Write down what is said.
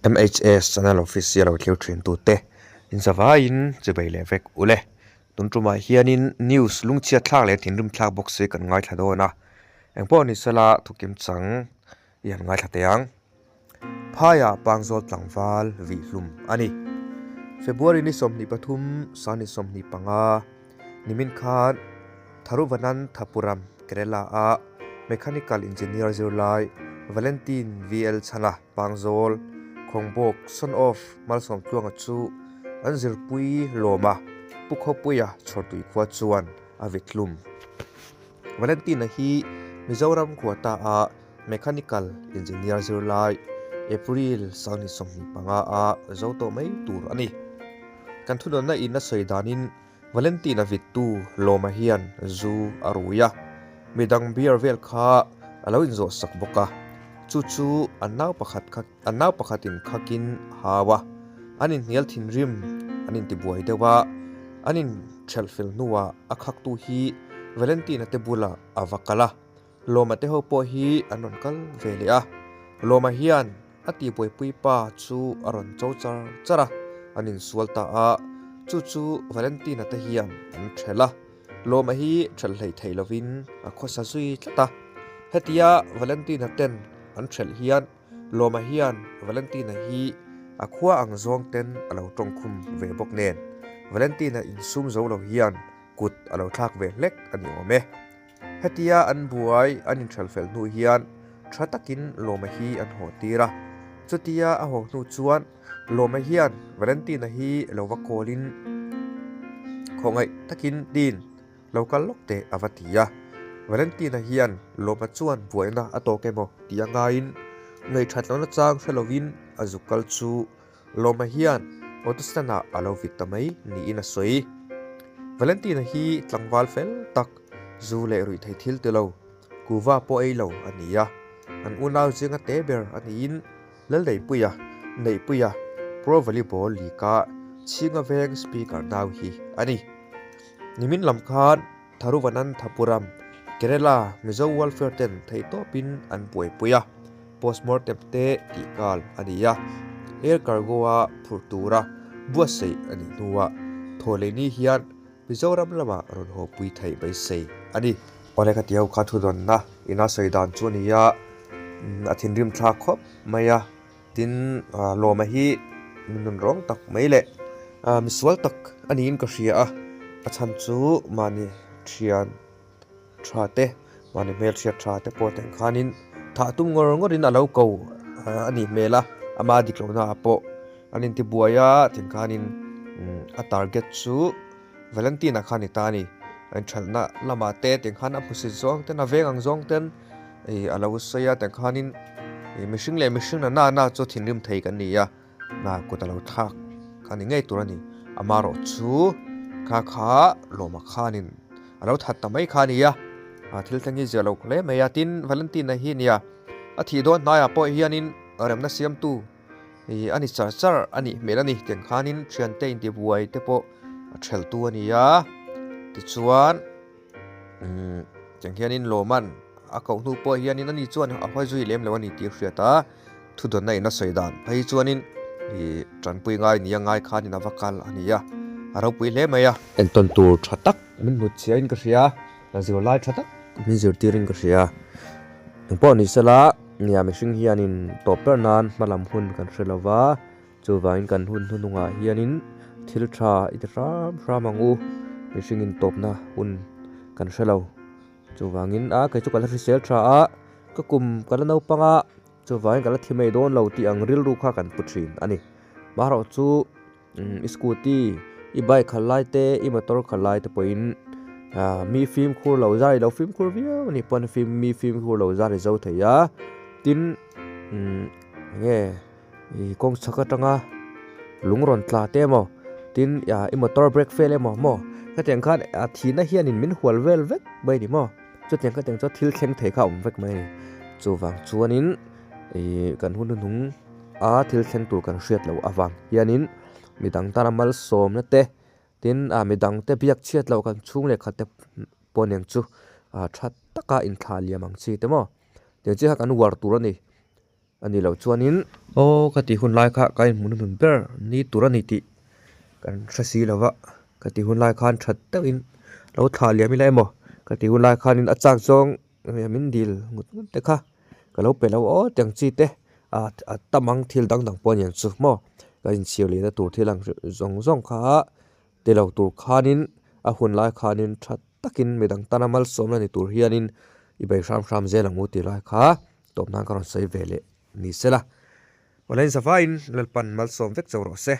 MHS Channel Official lo thlir thin tute inzavaiin chibei leh vek ule. Tun tumah hianin news lungchhiat thlak leh thinrim thlak bawk si kan ngaithla dawn a, engpawh ni sela thukim chang i han ngaithla teh ang. Phaiah Pangzawl tlangval vih hlum a ni. February ni 23, sang ni 25, nimin khan Tharuvananthapuram, Kerala-a Mechanical Engineer zirlai Valentin VL Chhana Pangzawl, Khawngbawk, Son of Malsawmtluanga chu an zirpui lawm a, Pu Khawpuia chhawrtui khua chuan a vit hlum. Valentina hi Mizoram khuata a Mechanical Engineer zirlai April 25 a zo tawh mai tur a ni. Kan thunawnna in a sawi danin Valentina vittu Lawma hian zu a rui a, midang beer vel kha a lo inzawh sak bawk a, chu chu an nau pakhat kha an nau pakhatin khakin a hau a, an inhnial thinrim an intibuai deuh a, an inthelh fel hnuah a khaktu hi Valentina te bulah a va kal a, Lawma te ho pawh hi an rawn kal ve leh a, Lawma hian a tihbuaipui pa chu a rawn cho char char a, an insual ta a, chu chu Valentina te hian an thelh a, Lawma hi thelh hleih theih lovin a khawsa zui tlat a, hetia Valentina ten an thelh hian Lawma hian Valentina hi a khua ang zawng ten a lo tawngkhum ve bawk nen, Valentina insum zo lo hian kut a lo thlak ve hlek a ni awm e. Hetia an buai an inthalh fel hnu hian tha takin Lawma hi an haw tir a. Chutia a haw hnu chuan Lawma hian Valentina hi lo va call-in khawngaih takin Dean lo kal lawk teh a va ti a. Valentina hian Lawma chuan buaina a tawk emaw tih a ngaiin ngaihthat lohna chang hre lovin a zuk kal chu Lawma hian auto stand-ah a lo vit ta mai niin a sawi. Valentina hi tlangval fel tak, zu leh ruih thei thil ti lo, kuva pawh ei lo a ni a. An unau zinga te ber a niin Lalneihpuia, Neihpuia, Pro Volleyball League-a Chhinga Veng speaker nau hi a ni. Nimin lam khan Tharuvananthapuram, Kerala Mizo Welfare ten theihtawpin an buaipui a, postmortem te tih nghal a ni a, air cargo a phurh tura buatsaih a nih hnuah thawhleini hian Mizoram lamah rawn hawpui theih beisei a ni. Awle ka tihau kha thudawnna ina sawi dan chu a ni a, a thinrim thlak khawp mai a, tin Lawma hi min rawn rawng tak mai leh misual tak a niin ka hria a, a chhan chu mahni thian tha te mahni hmelhriat tha te pawh teng khanin thah tum ngawr ngawrin a lo ko a nih hmel a, ama dik lohna ah pawh an intibuai a teng khanin a target chu Valentina kha a ni ta a ni, a inthalhna lamah te teng khan a hmusit zawng ten a veng ang zawng ten ih a lo sawi a teng khanin ih mihring leh mihring na na na chu thinrim thei kan ni a na kut a lo thlak a ni ngei tur a ni amaherawh chu kha kha lawma khanin a lo that ta mai kha a ni a a thil thleng hi zia lo hle mai a tin Valentina hi nia a thih dawn hnaiah pawh hianin remna siamtu Ih a ni char char a nih hmel a ni tiang khanin thiante intibuai te pawh a theltu a ni a tichuan umm tiang hianin lawman a koh hnu pawh hianin ani chuan a hawi zui lem lo a ni tih a hriat a thudawnna in a sawi dan phei chuanin ih tanpui ngai nia ngai khanin a va kal a ni a a ropui hle mai a. Entawn tur tha tak min hlut chiahin ka hria a zirlai tha tak min zirtirin ka hria engpawh ni sela. Nia mihring hianin tawp ber nan hma lam hun kan hre lo va, chuvangin kan hun hnuhnungah hianin thil tha i ti hram hram ang u, mihringin tawpna hun kan hre lo. Chuvangin a kei chu ka la hrisel tha a, ka kum ka la naupang a, chuvangin ka la thi mai dawn lo tih ang rilru kha kan pu thin a ni. Marawh chu I scooty, i bike khalh lai te, i motor khalh lai te pawhin mi fimkhur lo zar i lo fimkhur viau a nih pawn mi fimkhur lo zar i zo thei a, tin enge i kawng chhak atanga lung rawn tla te emaw tin i motor brake fail emaw maw hetiang khan a thihna hianin min hual vel vek mai a ni maw chutiang khatiang chuan thil thleng thei kha a awm vek mai a ni chuvang chuanin ih kan hun hnuhnung. A thil thleng tur kan hriat loh avang hianin midang tana malsawmna te tin ah midang te biak chhiat loh kan chhung leh khat te pawh nen chu ah tha taka inthlah liam ang chi te maw tiang chiah kha kan uar tur a ni. A nih loh chuanin aw ka tih hun lai kha ka inhmuh hnuhnun ber ni tur a ni tih kan hre si lo va, ka tih hun lai khan that deuhin lo thlah liam ila emaw ka tih hun lai khanin a chak zawng min dil ngut ngut te kha ka lo pe lo aw tiang chi te a tam ang thil dang dang pawh a ni ang chu maw ka inchhir lehna tur thil ang zawng zawng kha ti lo tur khanin a hun lai khanin tha takin midang tana malsawmna ni tur hianin i bei hram hram zel ang u tih lai kha tawp nan ka rawn sawi ve leh ni se la. Awlain zavaiin Lalpan malsawm vek chauh rawh se.